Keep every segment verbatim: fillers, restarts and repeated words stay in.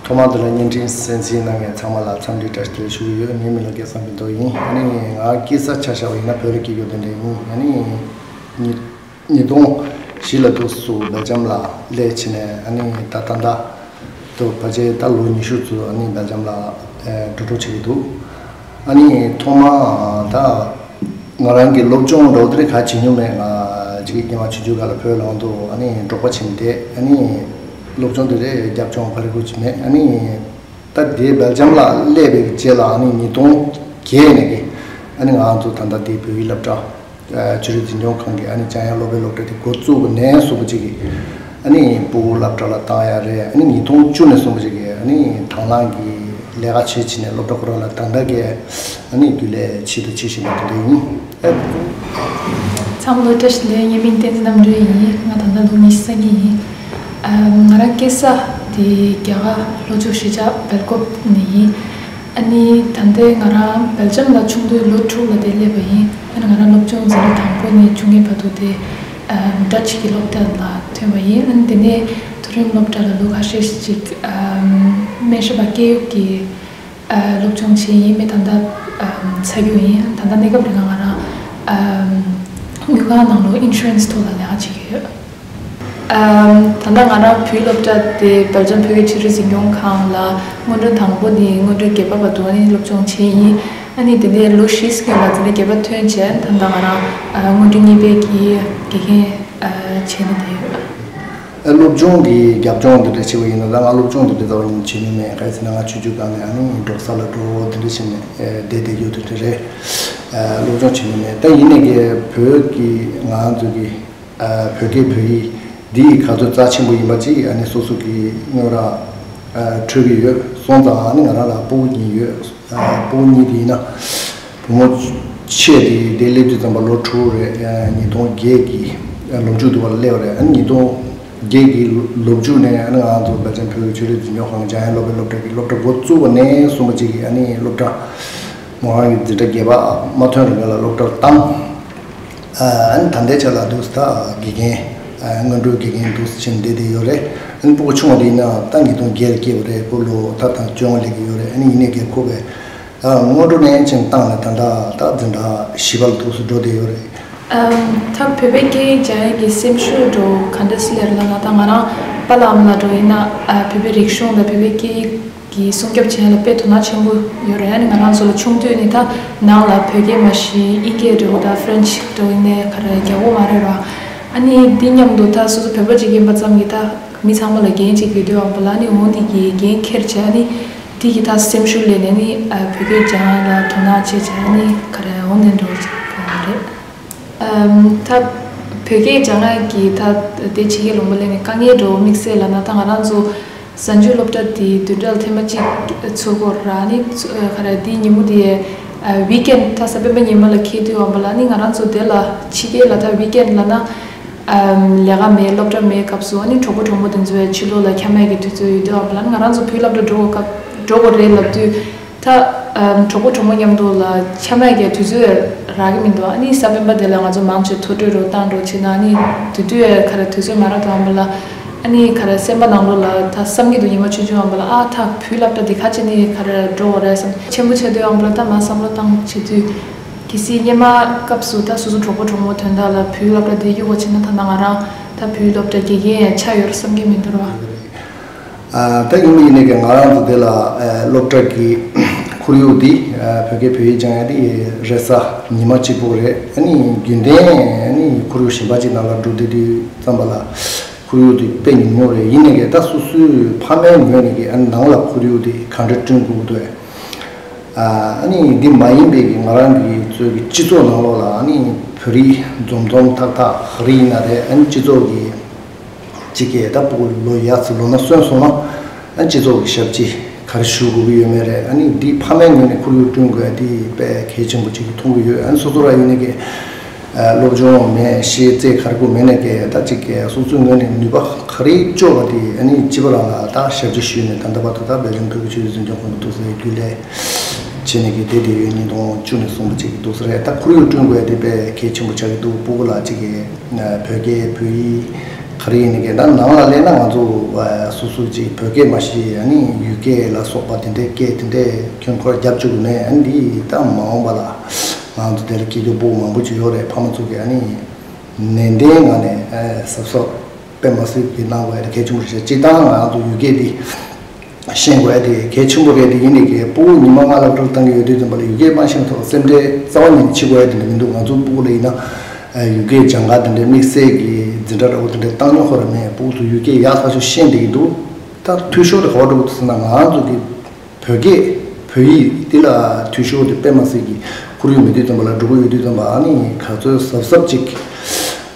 ཐོག་མར་འདི་ལ་བརྙན་འཕྲིན་གསན་གཟིགས་གནང་མཁན་ཚང་མ་ལ་འཚམས་འདྲི་བཀྲ་ཤིས་བདེ་ལེགས་ཞུ་གི་ཡོད། ངའི་མིང་ལ་སྐལ་བཟང་ཕུན་ཚོགས་ཡིན། ཨ་ནི་ང་སྐྱེས་ས་ཆ་བཞག་པ་ཡིན་ན་བོད་ལ་སྐྱེས་ཡོད། དེ་འདྲ་ཡིན། ཨ་ནི་ཉིས་ཉིས་སྟོང་བཞི་ལ་འདུག་སེ་སྦེལ་ཇམ་ལ་སླེབས་བྱས་ནས། ཨ་ནི་ད་ད་ལྟ་དུ་ཕལ་ཆེར་ད་ལོ་ཉི་ཤུ་ཙམ་ཨ་ནི་སྦེལ་ཇམ་ལ་ཨེ་འགྲོ་གྲོན་བྱེད་ཀྱི་འདུག། ཨ་ནི་ཐོག་མ་ད་ང་རང་གི་སློབ་སྦྱོང་འདྲ་བོ་དེ་རིགས་ག་བྱེད་མྱོང་མེད། ང་གཅིག་སྔོན་མ་ཆུང་ཆུང་སྒང་ལ་བོད་ལ་འོང་དུས་ཨ་ནི་འབྲོག་པ་བྱས་ནས་བསྡད། ཨ་ནི་སློབ་སྦྱོང་དེ་རིགས་རྒྱབ་ལྗོངས་ག་རེ་དགོས་ཀྱི་མེད། ཨ་ནི་ད་དེ་སྦེལ་ཇམ་ལ་སླེབས་པའི་རྗེས་ལ་ཨ་ནི་ཉིས་སྟོང་བརྒྱད་ནས་ཀྱི་ཨ་ནི་ང་ཚོ་ད་ལྟ་དེ་བོད་ཡིག་སློབ་གྲྭ་ཨ་ཆོས་རིག་འཛིན་སྐྱོང་ཁང་གི་ཨ་ནི་འཇམ་དབྱངས་སློབ་དཔོན་སློབ་གྲྭ་དེ་འགོ་བཙུགས་པ་ནས་བཟུང་བ་ཅིག་གི་ཨ་ནི་ཕྲུ་གུ་སློབ་གྲྭ་ལ་བཏང་ཡ་རེད། ཨ་ནི་ཉིས་སྟོང་བཅུ་ནས་བཟུང་བ་ཅིག་གི་ཨ་ནི་དང་བླངས་ཀྱི་ལས་ཀ་བྱེད་བྱས་ནས་སློབ་གྲྭ་ཁོ་རང་ལ་ད་ལྟ་གི་ཨ་ནི་རྒྱུན་ལས་བྱེད་དང་བྱེད་བཞིན་པ་དེ་འདྲ་ཡིན། ཨ། ཚང་མ་ལ་བཀྲ་ཤིས་བདེ་ལེགས། ངའི་མིང་བསྟན་འཛིན་རྣམ་གྲོལ་ཡིན། ང་ད་ལྟ་ལོ་ཉི་ཤུ་རྩ་གཉིས་ཡིན། ཨ། ང་རང་སྐྱེས་ས་དེ་རྒྱ་གར་ལྷོ་ཕྱོགས་གཞིས་ཆགས་སྦེལ་ཀོབ་ནས་ཡིན། ཨ་ནི་ད་ལྟའི་ང་རང་སྦེལ་ཇམ་ལ་ཆུང་དུས་ལོ་དྲུག་ལ་དེ་སླེབས་པ་ཡིན། ཨ་ནི་ང་རང་སློབ་སྦྱོང་འཛིན་གྲྭ་དང་པོ་ནས་བཅུ་གཉིས་བར་དུ་དེ་ཨ་ཌ་ཅི་གི་སློབ་གྲྭ་ལ་ཐོན་པ་ཡིན། ཨ་ནི་དེ་ནས་མཐོ་རིམ་སློབ་གྲྭ་ལ་ལོ་ཁ་ཤས་ཤིག་ཨ་སྨན་ཞབས་པ་སྐྱེ་དངོས་ཀྱི་ཨ་སློབ་སྦྱོང་བྱས་ཡིན། མི་ད་ལྟ་ཨ་ཚར་རྒྱུ་ཡིན། ད་ལྟ་གནས་སྐབས་རིང་ང་རང་ཨ་དངུལ་ཁང་ནང་ལོགས་ཨིན་ཤུ་རན་སི་ཐོག་ལ་ལས་ཀ་བྱེད་ཀྱི་ཡོད། ཨམ། ད་ལྟ་ང་རང་བོད་ཡིག་སློབ་གྲྭ་དེ་སྦེལ་ཇམ་བོད་ཀྱི་ཆོས་རིག་འཛིན་སྐྱོང་ཁང་ལ་སྔོན་འགྲོ་དང་པོ་ནས་སྔོན་འགྲོ་བརྒྱད་པ་བར་དུ་ནས་སློབ་སྦྱོང་བྱས་ཡིན། ཨ་ནི་དེ་ནས་ལོ་བཞི་སྔོན་ལ་འཛིན་གྲྭ་བརྒྱད་པ་ཐོན་བྱས། ད་ལྟ་ང་རང་ཨ་སྔོན་འགྲོ་གཉིས་པའི་གི་དགེ་རྒན་ཨ་བྱས་ནས་བསྡད་ཡོད། ཨ། སློབ་སྦྱོང་གི་རྒྱབ་ལྗོངས་འདི་འདྲ་བྱས་པ་ཡིན་ན། ད་ང་སློབ་སྦྱོང་འདི་འདྲ་རྩ་བ་ཉིད་བྱེད་མྱོང་མེད། ག་རེ་ཟེར་ན་ང་ཆུང་ཆུང་སྒང་ནས་ཨ་ནི་འབྲོག་ས་ལ་འགྲོ་འདི་འདྲ་བྱས་ནས་ཨེ་བསྡད་བསྡད་རྒྱུ་དེ་འདྲ་རེད། ཨ། སློབ་སྦྱོང་བྱེད་མྱོང་མེད། ད་ཡིན་ནའི་གི་བོད་ཀྱི་ང་ཚོ་གི་ཨ་བོད་སྐད་བོད་ཡིག་འདི་ག་ཚོད་རྩ་ཆེན་པོ་ཡིན་པ་ཅིག་ཨ་ནི་སོ་སོ་གི་སྔོན་ར་ཨ་འཕྲོད་ཀྱི་ཡོད། སོང་ཙང་ཨ་ནི་ང་རང་ལ་སྤུ་གུ་གཉིས་ཡོད། ཨ་སྤུ་གུ་གཉིས་དེ་ཡིན་ན་བུ་མོ་ཆེ་དེ་དེ་སླེབས་དུས་ཙམ་པ་ལོ་དྲུག་རེད། ཨ་ཉིས་སྟོང་བརྒྱད་ཀྱི་ཨ་ལོ་མཇུག་དུ་བ་ལ་སླེབས་པ་རེད། ཨ་ཉིས་སྟོང་བརྒྱད་ཀྱི་ལོ་མཇུག་ནས་ཨ་ནི་ང་ཚོ་སྦེལ་ཇམ་བོད་ཀྱི་ཆོས་རིག་འཛིན་སྐྱོང་ཁང་འཇམ་དབྱངས་སློབ་དཔོན་སློབ་གྲྭ་གི་སློབ་གྲྭ་འགོ་བཙུགས་པ་ནས་བཟུང་བ་ཅིག་གི་ཨ་ནི་སློབ་གྲྭ་མོ་རང་གི་འཛིན་གྲྭ་བརྒྱད་པ་མ་ཐོན་རིང་ལ་སློབ་གྲྭར་བཏང་། ཨ་ནི་ད་ལྟའི་ཆ་ལ་འདུག་སེ་ད་དགེ་རྒན་ཨ་སྔོན་འགྲོའི་དགེ་རྒན་འདུག་སེ་བྱས་ནས་བསྡད་བསྡད་ཡོད་རེད། ཨ་ནི་སྤུ་གུ་ཆུང་བ་དེ་ཡིན་ན་ད་ཉིས་སྟོང་བརྒྱད་ལ་སྐྱེས་པ་རེད། ཁོ་ལོ་ད་ད་བཅོ་ལྔ་སླེབས་ཀྱི་ཡོད་རེད། ཨ་ནི་ཡིན་ནའི་གི་ཁོ་གི་ཨ་སྔོན་འགྲོ་ནས་ཕྱིན་བཏང་ནས་ད་ལྟ་ད་འཛིན་གྲྭ་བཞི་པ་ལ་འདུག་སེ་འགྲོ་བསྡད་ཡོད་རེད། ཨམ། ད་བོད་པའི་སྐད་ཡིག་སྦྱང་ཡག་གི་སེམས་ཤུགས་འདྲ་བོ་ག་འདྲ་སེ་སླེབས་ལབ་ན། ད་ང་རང་པཱ་ལགས་ཨ་མ་ལགས་འདྲ་བོ་ཡིན་ན་ཨ་བོད་པའི་རིག་གཞུང་དང་བོད་པའི་སྐད་ཡིག་གི་སྲུང་སྐྱོབ་བྱེད་ཡག་ལ་དཔེ་དོ་སྣང་ཆེན་པོ་ཡོད་རེད། ཨ་ནི་ང་རང་ཚོ་ལ་ཆུང་དུས་ནས་ད་ནང་ལ་བོད་སྐད་མ་གཞི་དབྱིན་སྐད་འདྲ་བོ་དང་ཧྥ་རན་ཆི་འདྲ་བོ་ཡིན་ནའི་ག་རེ་རྒྱག་གི་མ་རེད་ར། ཨ་ནི་འདི་མཉམ་དུ་ད་སོ་སོ་བོད་པ་ཅིག་ཡིན་པ་ཙམ་གྱིས་ད་མི་ཚང་མ་ལ་འགན་ཅིག་ཡོད་དུས་ཨ་མ་ལགས། ཨ་ནི་འོ་འདི་གི་འགན་འཁྱེར་བྱས། ཨ་ནི་འདི་གི་ད་སེམས་ཤུགས་སླེབས་ནས་ནི་ཨ་བོད་སྐད་སྦྱང་ཡག་ལ་དོ་སྣང་བྱས་བྱས། ཨ་ནི་ག་རེ་འོ་ནས་འགྲོ་བྱས་གོ་བ་རེད། ཨམ། ད་བོད་སྐད་སྦྱང་ཡག་གི་ད་དེ་ཕྱི་རྒྱལ་ལུང་པ་སླེབས་ནས་དཀའ་ངལ་འདྲ་བོ་དམིགས་བསལ་ལབ་ན། ད་ང་རང་ཚོ་གཟའ་མཇུག་སློབ་གྲྭ་དེ་བདུན་ཕྲག་ལ་ཐེངས་མ་གཅིག་ཚུགས་ཀྱི་ཡོད་ར། ནི་ཚུ་ཨ་ག་རེ་དེ་ཉིན་མོ་དེ་ཨ་ཝིག་ཨེན་ཌི། ད་གཟའ་སྤེན་པ་ཉི་མ་ལ་འཁེལ་དུས་ཨ་མ་ལགས། ནི་ང་རང་ཚོ་དེ་ལ་ཕྱི་རྒྱལ་ལ་ད་ཝིག་ཨེན་ཌི་ལབ་ན་ཨམ་ལས་ཀ་མེད། སློབ་གྲྭ་མེད་སྐབས་སུ་ཨ་ནི་གྲོགས་པོ་གྲོགས་མོ་དེ་ཚོས་ཕྱི་ལོགས་ལ་འཁྱམ་ཡག་གི་དུས་ཚོད་ཡོད་དུས་ཨ་མ་ལགས། ནི་ང་རང་ཚོ་བོད་སློབ་གྲྭ་འགྲོ་དགོས་སྐབས་འགྲོ་དགོས་རེད་ལབ་དུས། ད་ཨམ་གྲོགས་པོ་གྲོགས་མོ་མཉམ་དུ་ལ་འཁྱམ་ཡག་གི་དུས་ཚོད་རག་གི་མི་འདུག། ཨ་ནི་གཟའ་སྤེན་པ་དེ་ལ་ང་ཚོ་མང་ཆེ་ཐོ་འགྲོས་རོ་བཏང་རོ་བྱེད་ན། ཨ་ནི་དེ་དུས་ག་རེ་དུས་ཚོད་མ་རག་དུས་ཨ་མ་ལགས། ཨ་ནི་ག་རེ་སེམས་པ་ནང་ལོགས་ལ་ད་བསམ་གྱི་འདུག། ཉི་མ་ཆུང་ཆུང་ཨ་མ་ལགས། ཨ་ད་བོད་སློབ་གྲྭ་འདི་ག་ཅི་ནས་ག་རེ་འགྲོ་དགོས་རེད་བསམ། ཆེན་པོ་ཆགས་དུས་ཨ་མ་ལགས་ད་མར་བསམ་བློ་བཏང་བྱེད་དུས། གལ་སྲིད་སྔོན་མ་སྐབས་སུ་ད་སོ་སོ་གྲོགས་པོ་གྲོགས་མོ་དོན་དག་ལ་བོད་སློབ་གྲྭ་འདི་གཡུག་པ་བྱས་ན། ད་ང་རང་ད་བོད་སློབ་གྲྭ་དགེ་རྒན་ཆགས་ཡོད་རེད་བསམ་གྱི་མི་འདུག་ར། ཨ་ད་ཡིན་པ་ཡིན་ནའི་གི་ང་རང་ཚོ་དེ་ལ་ཨ་སློབ་གྲྭ་གི་ཁོར་ཡུག་འདི་ཨ་བོད་སྐད་བོད་ཡིག་སྦྱང་ཡག་འདི་རེས་གཟའ་ཉི་མ་གཅིག་པོ་རེད། ཨ་ནི་རྒྱུན་ལྡན་ཨ་ནི་ཁོར་ཡུག་གཞན་པ་ཅིག་ནང་ལ་འགྲོ་བསྡད་དུས་ཙམ་པ་ལ་ཁོར་ཡུག་འདི་དཔེ་ཉུང་ཉུང་རེད། ཡིན་ནའི་གི་ད་སོ་སོའི་ཕ་མའི་ངོས་ནས་གི་ཨ་ནི་ནང་ལ་ཁོར་ཡུག་འདི་ག་འདྲ་བསྐྲུན་དགོས་ཀྱི་འདུག། ཨ་ནི་འདི་མ་ཡིན་པའི་གི་ང་རང་གི་ཚོའི་གི་སྤྱི་ཚོགས་ནང་ལོགས་ལ་ཨ་ནི་བོད་རིགས་འཛོམས་འཛོམས་ཐག་ཐག་ག་རེ་ཡིན་ན་རེད། ཨ་ནི་སྤྱི་ཚོགས་གི་གཅིག་གིས་ད་སྤུ་གུ་ལོ་ཡར་ཚུར་ལོ་ན་སོན་སོང་ན་ཨ་ནི་སྤྱི་ཚོགས་ཀྱི་ཞབས་ཕྱི་ག་རེ་ཞུ་དགོས་ཀྱི་ཡོད་མེད་རེད། ཨ་ནི་འདི་ཕ་མའི་ངོས་ནས་ཁོར་ཡུག་བསྐྲུན་དགོས་ཡ་འདི་དཔེ་གལ་ཆེན་པོ་ཅིག་མཐོང་གི་ཡོད། ཨ་ནི་སོ་སོ་ར་ཡིན་ནའི་གི་ཨ་སློབ་སྦྱོང་མེད། ཤེས་ཚད་ག་རེ་དགོས་མེད་ནའི་གི་ད་ཅིག་གི་སོ་སོའི་ངོས་ནས་ནུས་པ་ག་རེ་ལྕོགས་པ་དེ་ཨ་ནི་སྤྱི་པ་རང་ལ་ད་ཞབས་ཕྱི་ཞུས་ནས་ད་ལྟ་བར་དུ་ད་བོད་ལྗོངས་བོད་ཀྱི་ཆོས་རིག་འཛིན་སྐྱོང་ཁང་གི་ཐུགས་སྲས་རྒྱུན་ལས་བྱས་ནས་གི་དེ་དེ་ཡོད། ཉིས་སྟོང་བཅུ་ནས་གསུངས་པ་ཅིག་གི་ཐུགས་སྲས་རེད། ད་ཁོར་ཡུག་བསྐྲུན་དགོས་ཡ་དེ་དཔེ་གལ་ཆེན་པོ་ཆགས་ཀྱི་འདུག། སྤུ་གུ་ལ་ཅིག་གི་བོད་སྐད་བོད་ཡིག་ག་རེ་ཡིན་ནའི་གི་ད་ནང་ལ་སླེབས་ན་ང་ཚོ་ སོ་སོ་ཅིག་བོད་སྐད་མ་ཤེས། ཨ་ནི་ཡུལ་སྐད་ལ་སོགས་པ་དེ་འདྲའི་སྐད་དེ་འདྲའི་ཁྱོན་ཁོ་ར་རྒྱབ་བཅུག་གི་མེད། ཨ་ནི་འདི་ད་མ་འོངས་པ་ལ་ང་ཚོ་དེ་ལ་སྐྱིད་སྡུག་སྤུ་མང་པོ་ཅིག་ཡོད་རེད། ཕ་མ་ཚོ་གིས་ཨ་ནི་ནན་ཏན་ངང་ནས་གཟབ་གཟབ་དཔེ་མ་སྲིད་ཀྱི་གནང་དགོས་ཡ་དེ་གལ་ཆེན་པོ་རེད། སྤྱིར་བཏང་ང་ཚོ་ཡུལ་སྐད་འདི་ཤེས་དགོས་ཡ་དེ་གལ་ཆེན་པོ་རེད། དེ་ཡིན་ནའི་གི་སྤུ་གུ་ཉི་མ་ལྔ་ལ་ཊུར་བཏང་གི་ཡོད་དུས་ཙམ་པ་ལ་ཡུལ་སྐད་མ་ཤེས་ཐོག་སེམས་ཁྲལ་རྩ་བ་ཉིད་ནས་བྱེད་དགོས་ཡ་དེ་འདྲ་མི་འདུག་ང་ཚོ་སྤུ་གུ་ལ་ཡིན་ན་ཡུལ་སྐད་སྦྱང་ག་དེ་འདྲའི་དམིགས་བསལ་གྱི་འཛིན་གྲྭ་འདྲ་བོ་དེ་འདྲའི་བཏང་མྱོང་ཁོ་ར་མེད། སྤུ་གུ་ཚོ་ཡུལ་སྐད་ཡག་ཐག་ཆོད་ཤེས་བསྡད་ཀྱི་འདུག་ད་འཐུས་ཤོར་དེ་ག་པར་འགྲོ་གི་འདུག་ཟེར་ན། ང་ཚོ་གི་བོད་སྐད་བོད་ཡིག་འདི་ལ་འཐུས་ཤོར་དེ་དཔེ་མ་སྲིད་ཀྱི་ཁོར་ཡུག་མེད་དུས་ཙམ་པ་ལ་འགྲོ་གི་ཡོད་དུས་ཙམ་པ། ཨ་ནི་ག་ཚོད་གཟབ་གཟབ་ཅིག་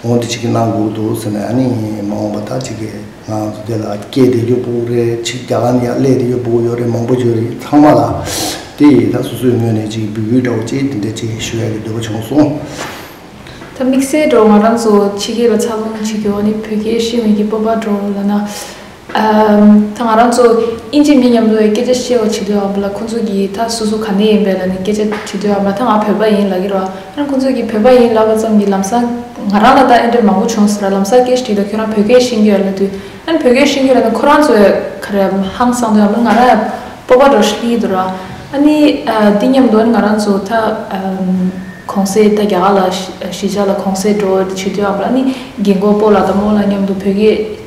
འོང་དེ་ཅིག་གི་གནང་དགོས་འདུག་ཟེར་ནས། ཨ་ནི་མ་འོངས་པ་ད་ཅིག་གི་ང་ཚོ་དེ་ལ་སྐད་བསྡད་རྒྱུ་སྤུ་གུ་རེད། ཅིག་རྒྱ་གར་ནས་ཡར་སླེབས་བསྡད་རྒྱུ་སྤུ་གུ་ཡོད་རེད། མང་པོ་ཡོད་རེད། ཚང་མ་ལ་དེ་ད་སོ་སོའི་ངོས་ནས་ཅིག་འབོད་སྐུལ་འདྲ་བོ་ཅིག་དེ་འདྲ་ཅིག་ཞུ་ཡ་གི་འདོད་པ་བྱུང་སོང་། ད་དམིགས་བསལ་འགྲོ་ང་རང་ཚོ་ཕྱི་རྒྱལ་ལ་འཚར་ལོངས་བྱེད་རྒྱུ། ཨ་ནི་བོད་སྐད་ཤེས་མེད་ཀྱི་སྤོབས་པ་འགྲོ་ལབ་ན། ཨམ། ད་ང་རང་ཚོ་དབྱིན་ཇི་མི་མཉམ་དུ་སྐད་ཆ་བཤད་པ་བྱེད་དུས་ཙམ་པ་ལ་ཁོང་ཚོ་གིས་ད་སོ་སོ་ག་ནས་ཡིན་པས་ལབ་ནས་སྐད་ཆ་དྲིས་དུས་ཙམ་པ་ལ། ད་ང་བོད་པ་ཡིན་ལབ་ཀྱི་རེད་བ། ཨ་ནི་ཁོང་ཚོ་གིས་བོད་པ་ཡིན་ལབ་པ་ཙམ་གྱིས་ལམ་སང་ང་རང་ལ་ད་ཨེ་འདྲ་མང་པོ་བྱུང་ཟེར་ར། ལམ་སང་སྐད་ཆ་དྲིས་ད་ཁྱོད་རང་བོད་སྐད་ཤེས་ཀྱི་ཡོད་ལབ་དུས། ཨ་ནི་བོད་སྐད་ཤེས་ཀྱི་ཡོད་ལབ་ན་ཁོ་རང་ཚོས་ག་རེ་ཧང་སངས་དུས་ཙམ་པ་ང་རང་ཡང་སྤོབས་པ་འདྲ་བོ་ཞིག་སླེབས་ཀྱི་འདུག་ར། ཨ་ནི་ཨ་འདི་མཉམ་དུ་ཨ་ནི་ང་རང་ཚོ་ད་ཨམ་གུང་སེང་ད་རྒྱ་གར་ལ་གཞིས་ཆགས་ལ་གུང་སེང་འགྲོ་བྱེད་དུས་ཙམ་པ་ལ། ཨ་ནི་རྒན་གོག་སྤོ་ལགས་དང་རྨོ་ལགས་མཉམ་དུ་བོད་སྐད་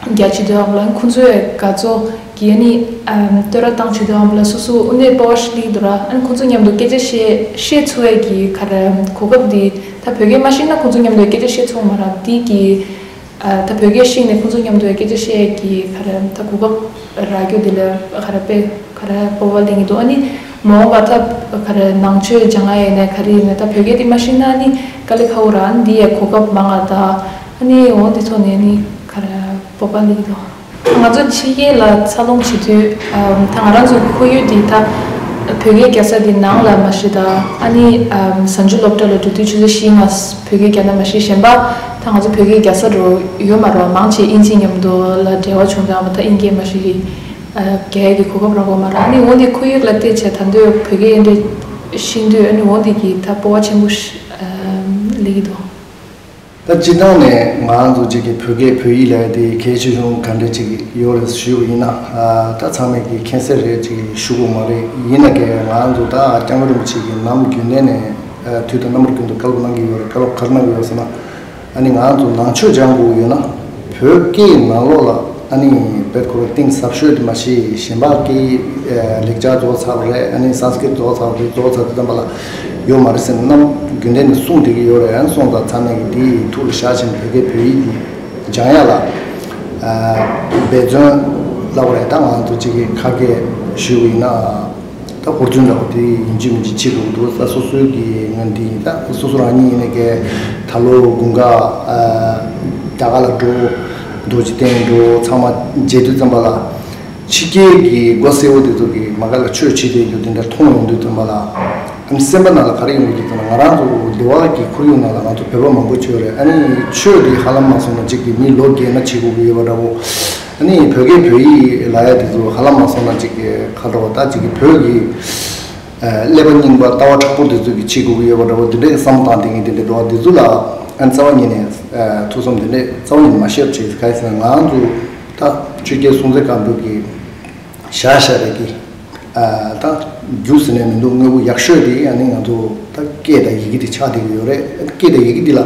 རྒྱག་བྱེད་དུས་ཙམ་པ་ལ། ཨ་ནི་ཁོང་ཚོས་དགའ་ཚོར་གྱིས་ཨ་ནི་ཨམ་བསྟོད་ར་བཏང་བྱེད་དུས་ཙམ་པ་ལ་སོ་སོ་དངོས་གནས་སྤོབས་པ་ཞིག་སླེབས་ཀྱི་འདུག་ར། ཨ་ནི་ཁོང་ཚོ་མཉམ་དུ་སྐད་ཆ་བཤད་བཤད་ཚུགས་པའི་གི་ག་རེ་གོ་སྐབས་འདི། ད་བོད་སྐད་མ་ཤེས་ན་ཁོང་ཚོ་མཉམ་དུ་སྐད་ཆ་བཤད་ཚུགས་མ་རེད། འདི་གི་ཨ་ད་བོད་སྐད་ཤེས་ནས་ཁོང་ཚོ་མཉམ་དུ་སྐད་ཆ་བཤད་ཀྱི་ག་རེ་ད་གོ་སྐབས་རག་རྒྱུ་འདི་ལ་ག་རེ་དཔེ་ག་རེ་སྤོབས་པ་སླེབས་ཀྱི་འདུག་ཨ་ནི་མ་འོངས་པ་ད་ག་རེ་ནང་ཆོས་སྦྱང་ཡ་ཡིན་ནའི་ག་རེ་ཡིན་ནའི་ད་བོད་སྐད་འདི་མ་ཤེས་ན་ཨ་ནི་དཀའ་ལས་ཁག་པོ་རེད། ཨ་ནི་འདི་ཡ་གོ་སྐབས་མང་ང་ད་ཨ་ནི་འོ་འདི་ཐོག་ནས་ཨ་ནི་ག་རེ་སྤོབས་པ་སླེབས་ཀྱི་འདུག་ང་ཚོ་ཕྱི་རྒྱལ་ལ་འཚར་ལོངས་བྱེད་དུས་ཨམ་ད་ང་རང་ཚོ་ཁོར་ཡུག་འདི་ད་བོད་སྐད་རྒྱག་ས་འདི་ནང་ལ་མ་གཞི་ད་ཨ་ནི་ཨམ་གཟའ་མཇུག་སློབ་གྲྭ་ལ་འགྲོ་དུས་ཆུ་ཚོད་བཞི་ལྔ་བོད་སྐད་རྒྱག་ན་མ་གཞི་གཞན་པ་ད་ང་ཚོ་བོད་སྐད་རྒྱག་ས་འགྲོ་ཡོད་མ་རེད། མང་ཆེ་དབྱིན་ཇི་མཉམ་དུ་ལ་འབྲེལ་བ་བྱུང་ཙང་ད་དབྱིན་སྐད་མ་གཞི་གི་ཨ་རྒྱག་ཡ་གི་གོ་སྐབས་རག་གི་མ་རེད། ཨ་ནི་འོ་འདི་ཁོར་ཡུག་ལ་བལྟས་བྱས་ད་འདོད་བོད་སྐད་འདི་ཤེས་དུས་ཨ་ནི་འོ་འདི་གི་ད་སྤོབས་པ་ཆེན་པོ་ཞིག་ཨམ་སླེབས་ཀྱི་འདུག་ད་སྤྱིར་བཏང་ནས་ང་ཚོ་གཅིག་གི་བོད་སྐད་བོད་ཡིག་ལབ་ཡ་དེ་གལ་ཆེ་ཆུང་ག་འདྲ་ཅིག་ཡོད་རེད་ཞུས་པ་ཡིན་ན། ཨ་ད་ཚང་མས་ཀྱི་མཁྱེན་གསལ་རེད་ཅིག་ཞུ་དགོས་མ་རེད། ཡིན་ན་ཀྱང་ང་ཚོ་ད་སྐྱབས་མགོན་རིན་པོ་ཆེ་གིས་ནམ་རྒྱུན་ལྡན་ནས་ཨ་དུས་དང་རྣམ་པ་ཀུན་ཏུ་བཀའ་སློབ་གནང་གི་ཡོད་རེད། བཀའ་སློབ་ག་རེ་གནང་གི་ཡོད་ཟེར་ན། ཨ་ནི་ང་ཚོ་ནང་ཆོས་སྦྱང་དགོས་ཡོད་ན་བོད་སྐད་ནང་ལོགས་ལ་ཨ་ནི་དཔེ་ཁོ་རང་གཏིང་ཟབ་ཤོས་དེ་མ་གཞི་གཞན་པ་སྐད་ཡིག་ལེགས་སྦྱར་རྫོགས་ཚར་བ་རེད། ཨ་ནི་སཾ་སྐྲྀཏ་རྫོགས་ཚར་བ་རེད། རྫོགས་ཚར་དུས་ཙམ་པ་ལ་ཡོད་མ་རེད་ཟེར་ནས་ནམ་རྒྱུན་ལྡན་ནས་གསུངས་བསྡད་ཀྱི་ཡོད་རེད། ཨ་ནི་སོང་ཙང་ཚང་མས་ཀྱི་དེའི་ཐུགས་ལ་བཞག་བྱས་ནས་བོད་སྐད་བོད་ཡིག་འདི་སྦྱང་ཡ་ལ་འབད་བརྩོན་ལབ་དགོས་རེད། ད་ང་ཚོ་གཅིག་གི་ཁ་སྐད་ཞུས་པ་ཡིན་ན། ད་ཧུར་བརྩོན་འདྲ་བོ་དེ་ཡིན་གཅིག་མིན་གཅིག་བྱེད་དགོས་འདུག་ད་སོ་སོའི་གི་ངན་དེ་ཡིན། ད་སོ་སོ་རང་ཉིད་ཡིན་ནའི་གི་ད་ལོ་དགུན་ཁ་ཨ་རྒྱ་གར་ལ་འགྲོ། རྡོ་རྗེ་གདན་འགྲོ། ཚང་མ་མཇལ་དུས་ཙམ་པ་ལ་ཕྱི་རྒྱལ་གྱི་མགོ་སེར་པོ་དེ་ཚོ་གིས་མ་ག་ལ་ཆོས་བྱེད་བསྡད་རྒྱུ་དེ་འདྲ་མཐོང་ཡོང་དུས་ཙམ་པ་ལ། ཨ་ནི་སེམས་པ་ནང་ལ་ག་རེ་ཡོང་གི་འདུག་ཟེར་ན། ང་རང་ཚོ་འདི་བ་གི་ཁོར་ཡུག་ནང་ལ་ང་ཚོ་བོད་པ་མང་པོ་ཅིག་ཡོད་རེད། ཨ་ནི་ཆོས་འདི་ཧ་ལམ་མ་སོང་ན་གཅིག་གི་མི་ལོ་རྒས་ན་བྱེད་དགོས་ཀྱི་ཡོད་པ་འདྲ་བོ། ཨ་ནི་བོད་སྐད་བོད་ཡིག་ལབ་ཡ་དེ་ཚོ་ཧ་ལམ་མ་སོང་ན་གཅིག་གི་ཁ་འགྲོ་བ་ད་གཅིག་གི་བོད་ཀྱི་ཀླད་པ་རྙིང་པ་ལྟ་བ་མཁྲེགས་པོ་དེ་ཚོ་གི་བྱེད་དགོས་ཀྱི་ཡོད་པ་འདྲ་བོ། དེ་འདྲའི་བསམ་སྟངས་དེ་ངས་དེ་འདྲའི་འགྲོ་བ་དེ་ཚོ་ལ་ཨ་ནི་རྩ་བ་ཉིད་ནས་ཐུགས་བསམ་དེ་འདྲའི་རྩ་བ་ཉིད་ནས་མ་བཞེས་པ་བྱེད། ག་རེ་ཟེར་ན་ང་ཚོ་ད་ཆོས་རྒྱལ་སྲོང་བཙན་སྒམ་པོ་གི་བཞག་བཞག་རེད་ཀྱི། ཨ་ད་རྒྱུ་ཟེར་ནས་མི་འདུག་དངོས་པོ་ཡག་ཤོས་དེ་ཨ་ནི་ང་ཚོ་ད་སྐད་དང་ཡི་གེ་དེ་ཆགས་བསྡད་ཀྱི་ཡོད་རེད། སྐད་དང་ཡི་གེ་འདི་ལ་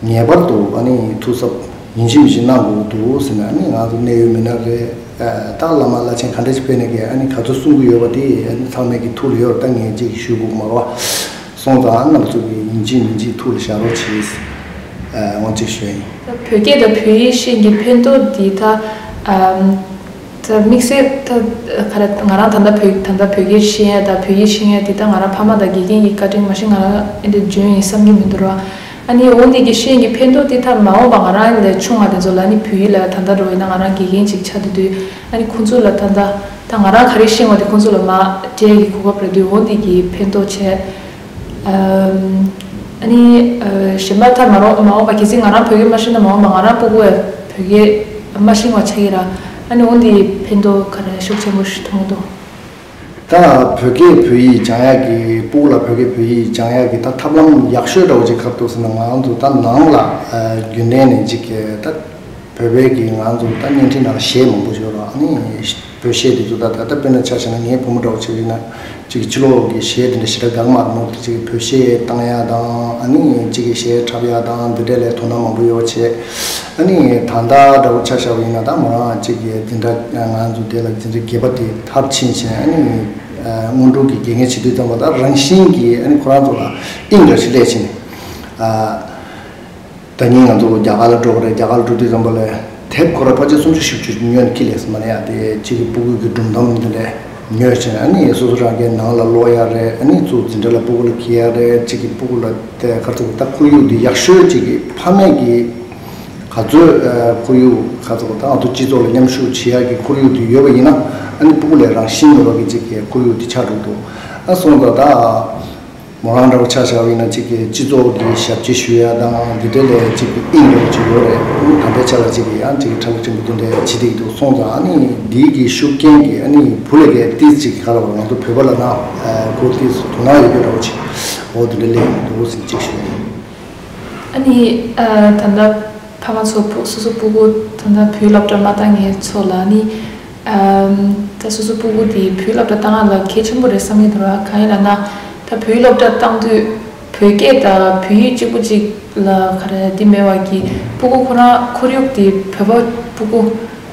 ངེས་པར་དུ་ཨ་ནི་ཐུགས་གཟབ་ཡིན་གཅིག་མིན་གཅིག་གནང་དགོས་ཀྱི་འདུག་ཟེར་ནས། ཨ་ནི་ང་ཚོ་གནད་ཡོད་མི་སྣ་རེད། ཨ་ད་བླ་མ་བླ་ཆེན་ག་འདྲ་ཞིག་ཕེབས་ནས་ཀྱི་ཨ་ནི་ག་ཚོད་གསུང་གི་ཡོད་པ་དེ་ཨ་ནི་ཚང་མས་ཀྱི་ཐུགས་ལ་ཡོད་རེད། ད་ངས་ཅིག་ཞུ་དགོས་མ་རེད་བ། སོང་ཙང་རྣམ་པ་ཚོ་གིས་ཡིན་གཅིག་མིན་གཅིག་ཐུགས་ལ་བཞག་རོགས་བྱེད། ཨ་དབང་ཆེ་ཞུ་ཡ་ཡིན། ད་བོད་སྐད་དང་བོད་ཡིག་ཤེས་ཀྱི་ཕན་ཐོགས་འདི་ད་ཨམ། ད་དམིགས་བསལ་ད་ག་རེ་ང་རང་ད་ལྟ་བོད་ད་ལྟ་བོད་སྐད་ཤེས་ཡ་དང་བོད་ཡིག་ཤེས་ཡ་འདི་ད་ང་རང་ཕ་མ་དང་དགེ་རྒན་གྱི་བཀའ་དྲིན་མ་གཞི་ང་རང་ཨེ་འདྲ་འཇོན་ཡིན་བསམ་གྱི་མི་འདུག་ར། ཨ་ནི་འོ་འདི་གི་ཤེས་ཀྱི་ཕན་ཐོགས་འདི་ད་མ་འོངས་པ་ང་རང་ལས་ཆུང་བ་དེ་ཚོ་ལ་ནི་བོད་ཡིག་ལ་ད་ལྟ་འགྲོ་ཡིན་ན་ང་རང་དགེ་རྒན་ཅིག་ཆགས་དུས་དུས་ཨ་ནི་ཁོང་ཚོ་ལ་ད་ལྟ་ད་ང་རང་ག་རེ་ཤེས་པ་དེ་ཁོང་ཚོ་ལ་མ་སྤྲད་ཀྱི་གོ་སྐབས་རེད་དུས་འོ་འདི་གི་ཕན་ཐོགས་བྱས། ཨམ། ཨ་ནི་ཨ་གཞན་པ་ད་མ་རོ་མ་འོངས་པ་གལ་སྲིད་ང་རང་བོད་སྐད་མ་ཤེས་ན་མ་འོངས་པ་ང་རང་སྤུ་གུ་བས་བོད་སྐད་མ་ཤེས་པ་ཆགས་ཀྱི་ར། ཨ་ནི་འོ་འདི་ཕན་ཐོགས་ག་རེ་ཤུགས་ཆེན་པོ་ཞིག་མཐོང་གི་འདུག་ད་བོད་སྐད་བོད་ཡིག་སྦྱང་ཡག་གི་སྤུ་གུ་ལ་བོད་སྐད་བོད་ཡིག་སྦྱང་ཡག་གི་ད་ཐབས་ལམ་ཡག་ཤོས་འདྲ་བོ་ཅིག་ག་རེ་འདུག་ཟེར་ན། ང་ཚོ་ད་ནང་ལ་ཨ་རྒྱུན་ལྡན་ནས་ཅིག་གི་ད་བོད་པའི་གི་ང་ཚོ་ད་བརྙན་འཕྲིན་ནང་གཞས་མང་པོ་ཡོད་ར། ནི་བོད་གཞས་དེ་ཚོ་ད་ད་ལྟ་དཔེར་ན་ཆ་བཞག་ན་ངའི་བུ་མོ་འདྲ་བོ་ཅིག་ཡིན་ན་ཅིག་ཕྱི་ལོགས་ཀྱི་གཞས་དེ་འདྲ་ཞེ་དྲག་དགའ་གི་མ་རེད་མོ། དེ་ཅིག་བོད་གཞས་བཏང་ཡ་དང་ཨ་ནི་ཅིག་གི་གཞས་འཁྲབ་ཡ་དང་འདི་འདྲ་ལ་དོ་སྣང་མང་པོ་ཡོད་བྱས། ཨ་ནི་ད་ལྟ་འདྲ་བོ་ཆ་བཞག་པ་ཡིན་ན་ད་མོ་རང་ཅིག་གི་འཛིན་གྲྭ་ང་ཚོ་དེ་ལ་འཛིན་གྲྭ་བརྒྱད་པ་དེ་མཐར་ཕྱིན་བྱས་ཨ་ནི་སྔོན་འགྲོ་གི་དགེ་རྒན་བྱེད་དུས་ཙམ་པ་ད་རང་བཞིན་གྱིས་ཨ་ནི་ཁོ་རང་ཚོ་ལ་དབྱིངས་འདྲ་ཞིག་སླེབས་ཕྱིན། ཨ། ད་ནི་ང་ཚོ་རྒྱ་གར་ལ་འགྲོ་གི་རེད། རྒྱ་གར་ལ་འགྲོ་དུས་ཙམ་པ་ལ་དེབ་ཁོ་ར་ཕལ་ཆེར་སུམ་ཅུ་བཞི་བཅུ་ཉོས་ནས་འཁྱེར་སླེབས་སོང་མ་རེད་ཡ། དེ་གཅིག་གི་སྤུ་གུ་གི་སྒྲུང་གཏམ་དེ་འདྲ་ཉོས་བྱས་ཨ་ནི་སོ་སོ་རང་གི་ནང་ལ་ཀློག་ཡ་རེད། ཨ་ནི་ཚུར་འཛིན་གྲྭ་ལ་སྤུ་གུ་ལ་འཁྱེར་ཡ་རེད། གཅིག་གི་སྤུ་གུ་ལ་དེ་ག་ཚོད་ད་ཁོར་ཡུག་འདི་ཡག་ཤོས་གཅིག་གི་ཕ་མས་ཀྱི་ག་ཚོད་ཁོར་ཡུག་ག་ཚོད་ད་ང་ཚོ་སྤྱི་ཚོགས་ལ་མཉམ་ཞུགས་བྱེད་ཡ་གི་ཁོར་ཡུག་འདི་ཡོད་པ་ཡིན་ན་ཨ་ནི་སྤུ་གུ་ལ་རང་བཞིན་མེད་པ་གི་གཅིག་གི་ཁོར་ཡུག་འདི་ཆགས་འགྲོ་འདུག་ཨ་སོང་ཙང་ད། མོ་རང་འདྲ་བོ་ཆ་བཞག་པ་ཡིན་ན་གཅིག་གི་སྤྱི་ཚོགས་ཀྱི་ཞབས་ཕྱི་ཞུ་ཡ་དང་འདི་འདྲ་ལས་གཅིག་གི་དབྱིངས་འདྲ་བོ་ཅིག་ཡོད་རེད། ད་ལྟའི་ཆ་ལ་གཅིག་གི་ཡང་གཅིག་གི་ཕྲུ་གུ་ཆེན་པོ་འདི་འདྲ་བྱེད་བསྡད་ཀྱི་འདུག་སོང་ཙང་ཨ་ནི་འདིའི་གི་ཤུགས་རྐྱེན་གྱིས་ཨ་ནི་བུ་ལས་ཀའི་ཏིས་གཅིག་གི་ཁ་ལ་བ་ང་ཚོ་བོད་པ་ལ་ན་ཁོ་ཏིས་དོ་སྣང་ཡོད་རྒྱུ་འདྲ་བོ་ཅིག་འོ་འདི་འདྲ་ལས་ཡོང་འདུག་ཟེར་གཅིག་ཞུ་ཡིན། ཨ་ནི། ཨ། ད་ལྟ་ཕ་མ་ཚོ་སྤུ་སོ་སོ་སྤུ་གུ་ད་ལྟ་བོད་སློབ་གྲྭ་མ་བཏང་མཁན་ཚོ་ལ་ནི། ཨམ། ད་སོ་སོ་སྤུ་གུ་དེ་བོད་སློབ་གྲྭ་བཏང་ཡ་ལ་གལ་ཆེན་པོ་རེད་བསམ་གྱི་འདུག་ར། གང་ཡིན་ལབ་ན་ད་བོད་སློབ་གྲྭ་བཏང་དུས་བོད་སྐད་དང་བོད་ཡིག་གཅིག་པུ་གཅིག་ལ་ག་རེ་འདི་མེད་པ་གི་སྤུ་གུ་ཁོ་རང་ཁོར་ཡུག་དེ་བོད་པ་སྤུ་གུ་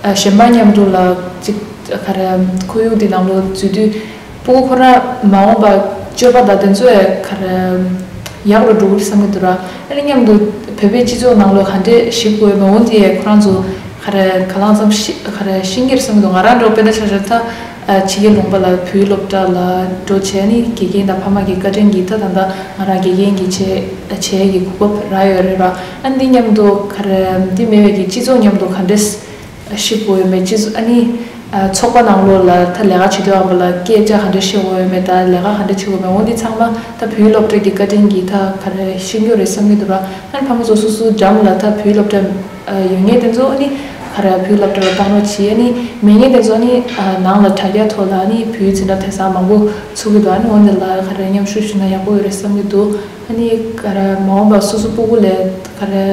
ཨ་གཞན་པ་མཉམ་དུ་ལ་གཅིག་ག་རེ་ཁོར་ཡུག་དེ་ནང་ལོགས་འཛུལ་དུས། སྤུ་གུ་ཁོ་རང་མ་འོངས་པ་སྤྱོད་པ་དང་དེ་ཚོ་ཡང་ག་རེ་ཡག་རུ་འགྲོ་གི་རེད་བསམ་གྱི་འདུག་ར། ཨ་ནི་མཉམ་དུ་བོད་པའི་སྤྱི་ཚོགས་ནང་ལོགས་ག་འདྲས་ཞིག་དགོས་མེད་འོང་དེ་ཡང་ཁོ་རང་ཚོ་ག་རེ་ག་ལང་ཙམ་ཤི་ག་རེ་ཤེས་ཀྱི་རེད་བསམ་གྱི་འདུག་ང་རང་འདྲ་བོ་དཔེ་ལྟ་ཆ་བཞག་ད་ཕྱི་རྒྱལ་ལུང་པ་ལ་བོད་སློབ་གྲྭ་ལ་འགྲོ་བྱས་ཨ་ནི་དགེ་རྒན་དང་ཕ་མ་གི་བཀའ་དྲིན་གྱིས་ད་ད་ལྟ་ང་རང་དགེ་རྒན་གྱི་བྱས་བྱས་ཀྱི་གོ་སྐབས་རག་ཡོད་རེད་ར། ཨ་ནི་འདི་མཉམ་དུ་ག་རེ་འདི་མེད་པའི་གི་སྤྱི་ཚོགས་མཉམ་དུ་ག་འདྲས། ཤི་དགོས་ཡོད་མེད་ཅི་ཟེར་ཨ་ནི། ཚོགས་པ་ནང་ལོགས་ལ་ད་ལས་ཀ་བྱེད་དུས་ཨ་མ་ལ་སྐད་ཆ་ག་འདྲ་བཤད་དགོས་ཡོད་མེད་ད་ལས་ཀ་ག་འདྲ་བྱེད་དགོས་མེད་འོ་འདི་ཚང་མ་ད་བོད་ཡིག་སློབ་གྲྭ་གི་བཀའ་དྲིན་གྱིས་ད་ག་རེ་ཤེས་རྒྱུ་རེད་བསམ་གྱི་འདུག་ར། ཨ་ནི་ཕ་མ་ཚོ་སོ་སོའི་འགྲམ་ལ་ད་བོད་ཡིག་སློབ་གྲྭ་ཡོད་ངེས་དེ་ཚོ་ཨ་ནི་ག་རེ་བོད་ཡིག་སློབ་གྲྭ་ལ་བཏང་རོགས་གྱིས། ཨ་ནི་མེད་ངེས་དེ་ཚོ་ཨ་ནི་ནང་ལ་དྲ་རྒྱ་ཐོག་ལ་ཨ་ནི་བོད་ཡིག་འཛིན་གྲྭ་དེང་སང་མང་པོ་ཚུགས་ཀྱི་འདུག་ཨ་ནི་འོ་འདི་ལ་ག་རེ་མཉམ་ཞུགས་ཞུས་ན་ཡག་པོ་ཡོད་རེད་བསམ་གྱི་འདུག་ཨ་ནི་ག་རེ་མ་འོངས་པ་སོ་སོ་སྤུ་གུ་ལས་ག་རེ་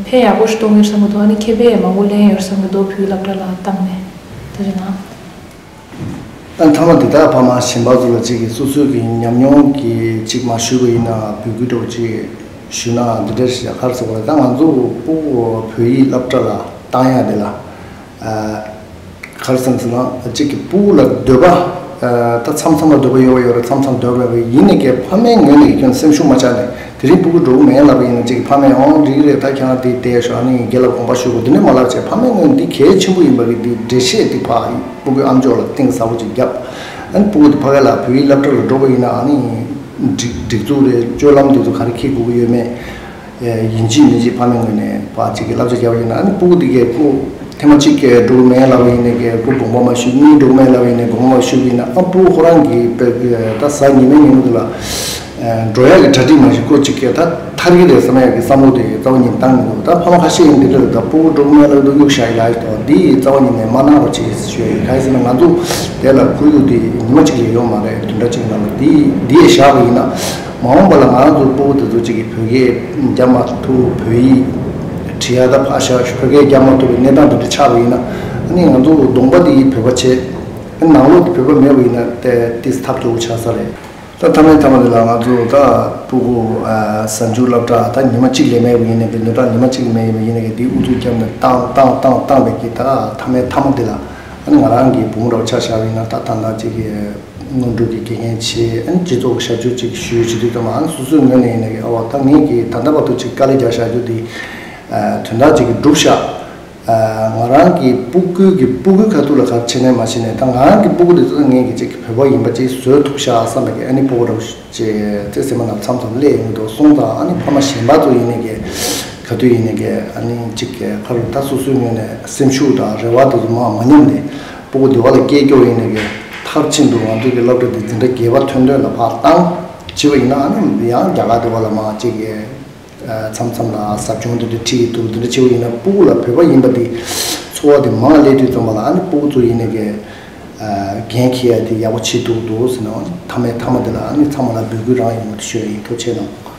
ཕན་ཡག་པོ་ཞིག་གཏོང་གི་ཡོད་བསམ་གྱི་འདུག་ཨ་ནི་ཁེ་ཕན་ཡང་མང་པོ་ལེན་ཡོད་བསམ་གྱི་འདུག་བོད་ཡིག་སློབ་གྲྭ་ལ་བཏང་ནས་དེ་རེད་ན། ཨ་མཐའ་མ་འདི་དག་ཕ་མ་གཞན་པ་ཚོ་ལ་གཅིག་གིས་སོ་སོའི་གི་ཉམས་མྱོང་གི་གཅིག་མ་ཞུས་པ་ཡིན་ན་འབོད་སྐུལ་འདྲ་བོ་གཅིག་ཞུས་ན་འདི་འདྲ་ཞིག་ག་རེ་ཟེར་དགོས་རེད། ད་ང་ཚོ་སྤུ་གུ་བོད་ཡིག་སློབ་གྲྭ་ལ་བཏང་ཡ་དེ་ལ། ཨ། ག་རེ་ཟེར་ན་གཅིག་གི་སྤུ་གུ་ལ་འདོད་པ། ཨ། ད་མཚམས་མཚམས་ལ་འདོད་པ་ཡོད་པ་ཡོད་རེད། མཚམས་མཚམས་འདོད་པ་མེད་པ་ཡིན་ནའི་ཀྱི་ཕ་མའི་ངོས་ནས་ཀྱི་ཁྱོན་སེམས་ཤུགས་མ་ཆག་ནས་དེ་རིང་སྤུ་གུ་འགྲོ་གི་མེད་ལབ་པ་ཡིན་ན་གཅིག་གི་ཕ་མས་འོང་འགྲིག་གི་རེད། ད་ཁྱེད་རང་དེ་བསྡད་ཤོག་ཨ་ནི་རྒན་ལགས་དགོངས་པ་ཞུ་དགོས་འདི་འདྲ་མ་ལབ་བྱས་ཕ་མའི་ངོས་ནས་འདི་གལ་ཆེན་པོ་ཡིན་པ་གི་འདི་འགྲེལ་བཤད་འདི་ཕ་སྤུ་གུའི་ཨམ་ཅོག་ལ་གཏིང་ཟབ་པོ་ཅིག་བརྒྱབ། ཨ་ནི་སྤུ་གུ་འདི་ཕ་གི་ལ་བོད་ཡིག་སློབ་གྲྭ་ལ་འགྲོ་བ་ཡིན་ན་ཨ་ནི་སྒྲིག་སྒྲིག་འཛུགས་རེད། སྤྱོད་ལམ་འདི་ཚོ་ག་རེ་འཁྱེར་དགོས་ཀྱི་ཡོད་མེད། ཡིན་གཅིག་མིན་གཅིག་ཕ་མའི་ངོས་ནས་ཕར་གཅིག་གི་བསླབ་བྱ་བརྒྱབ་པ་ཡིན་ན་ཨ་ནི་སྤུ་གུ་འདི་གས་ཁོ་ཐེངས་མ་གཅིག་གས་འགྲོ་གི་མེད་ལབ་པ་ཡིན་ནའི་གས་ཁོ་དགོངས་པ་མ་ཞུ། གཉིས་འགྲོ་གི་མེད་ལབ་པ་ཡིན་ནའི་དགོངས་པ་མ་ཞུ་གི་ཡིན་ན་ཨ་སྤུ་གུ་ཁོ་རང་གི་དཔེ་ད་གཟའ་ཉི་མའི་ཉིན་མོ་འདི་ལ་འགྲོ་ཡག་གི་གྲ་སྒྲིག་མ་ཞིག་ཁོ་གཅིག་གས་ད་ཐར་གི་རེད་བསམ་ཡག་གི་བསམ་བློ་དེ་རྩ་བ་ཉིད་བཏང་མི་འདུག་ད་ཕ་མ་ཁ་ཤས་ཡིན་འདི་འདྲ་རེད། ད་སྤུ་གུ་འགྲོ་གི་མེད་ལབ་དུས་གཡུག་བཞག་ཡི་ལབ་ཡི་འདུག་འདི་རྩ་བ་ཉིད་ནས་མ་གནང་རོགས་བྱེད་ཞུ་ཡ་ཡིན། གང་ཡིན་ཟེར་ན་ང་ཚོ་དེ་ལ་ཁོར་ཡུག་དེ་ཉི་མ་གཅིག་ལས་ཡོད་མ་རེད། བདུན་ཕྲག་གཅིག་ནང་ལ་འདི་འདི་ཡས་བཞག་པ་ཡིན་ན། མ་འོངས་པ་ལ་ང་རང་ཚོ་སྤུ་གུ་དེ་ཚོ་གཅིག་གིས་བོད་སྐད་རྒྱབ་མ་ཐུབ། བོད་ཡིག་བྲིས་ཡ་ད་ཕར་བཞག་བོད་སྐད་རྒྱབ་མ་ཐུབ་པའི་གནས་སྟངས་དེ་འདྲ་ཆགས་པ་ཡིན་ན་ཨ་ནི་ང་ཚོ་གདོང་པ་དེ་ཡིས་བོད་པ་བྱས། ཨ་ནང་ལོགས་དེ་བོད་པ་མེད་པ་ཡིན་ན་དེ་ཏིས་ཐབས་སྐྱོ་བོ་ཆགས་ས་རེད། ད་མཐའ་མའི་མཐའ་མ་དེ་ལ་ང་ཚོ་ད་སྤུ་གུ་ཨ་གཟའ་མཇུག་སློབ་གྲྭ་ད་ཉི་མ་གཅིག་ལས་མེད་པ་ཡིན་ནའི་གི་བདུན་ཕྲག་ཉི་མ་གཅིག་མེད་པ་ཡིན་ནའི་གི་དེ་ཨུ་ཚུགས་བརྒྱབ་ནས་བཏང་བཏང་བཏང་བཏང་བའི་གི་ད་མཐའ་མའི་མཐའ་མ་དེ་ལ་ཨ་ནི་ང་རང་གི་བུ་མོ་འདྲ་བོ་ཆ་བཞག་པ་ཡིན་ན་ད་ད་ལྟ་གཅིག་གི་སྔོན་འགྲོ་གི་དགེ་རྒན་བྱས། ཨ་ནི་སྤྱི་ཚོགས་ཞབས་ཞུ་ཅིག་ཞུས་བྱེད་དུས་ཙམ་པ་ཨ་ནི་སོ་སོའི་ངོས་ནས་ཡིན་ན་གི་ཨ་བ་ད་ངས་ཀྱི་ད་ལྟ་བར་དུ་ཅིག་དཀའ་ལས་རྒྱག་བཞག་རྒྱུ་དེ་དོན་དག་ཅིག་གི་སྒྲུབ་བཞག་ང་རང་གི་སྤུ་གུའི་གི་སྤུ་གུའི་ཁ་ཐུག་ལ་ག་རེ་བྱས་ནས་མ་བྱས་ནས་ད་ང་རང་གི་སྤུ་གུ་དེ་ཚོ་ངས་ཀྱི་ཅིག་བོད་པ་ཡིན་པ་ཅིག་བཟོས་ཐུབ་ཤག་བསམ་པའི་གི་ཨ་ནི་སྤུ་གུ་འདྲ་བོ་ཅིག་རྩེ་སེམས་མ་ནང་མཚམས་མཚམས་སླེབས་ཡོང་གི་འདུག་སོང་ཙང་ཨ་ནི་ཕ་མ་གཞན་པ་ཚོ་ཡིན་ནས་གི་ག་དུས་ཡིན་ནས་གི་ཨ་ནི་ཅིག་གི་ཁ་རུ་ད་སོ་སོའི་ངོས་ནས་སེམས་ཤུགས་དང་རེ་བ་དེ་ཚོ་མ་མ་ཉམས་ནས་སྤུ་གུ་འདི་བ་ལ་སྐྱེས་སྐྱོ་ཡིན་ནས་གི་མཐར་ཕྱིན་དུ་ང་ཚོ་གི་སློབ་གྲྭ་འདི་འཛིན་གྲྭ་བརྒྱད་པ་ཐོན་ཐོན་ལ་ཕར་བཏང་བྱས་པ་ཡིན་ན་ཨ་ནི་ཡང་རྒྱ་གར་འདི་བ་ལ་མ་ཅིག་གི་མཚམས་མཚམས་ལ་ཟབ་སྦྱོང་དེ་འདྲ་ཁྲིད་ཀྱི་འདུག་དེ་འདྲ་བྱེད་པ་ཡིན་ན་སྤུ་གུ་ལ་བོད་པ་ཡིན་པ་དེ་ཚོར་བ་དེ་མང་སླེབས་དུས་ཙམ་པ་ལ་ཨ་ནི་སྤུ་གུ་ཚོ་ཡིན་ནས་གི་འགན་འཁྱེར་ཡ་དེ་ཡག་པོ་བྱེད་ཐུབ་འདུག་ཟེར་ན་མཐའ་མའི་མཐའ་མ་དེ་ལ་ཨ་ནི་ཚང་མ་ལ་འབོད་སྐུལ་རང་ཡོང་བ་དེ་ཞུ་ཡ་ཡིན། ཐུགས་རྗེ་གནང་།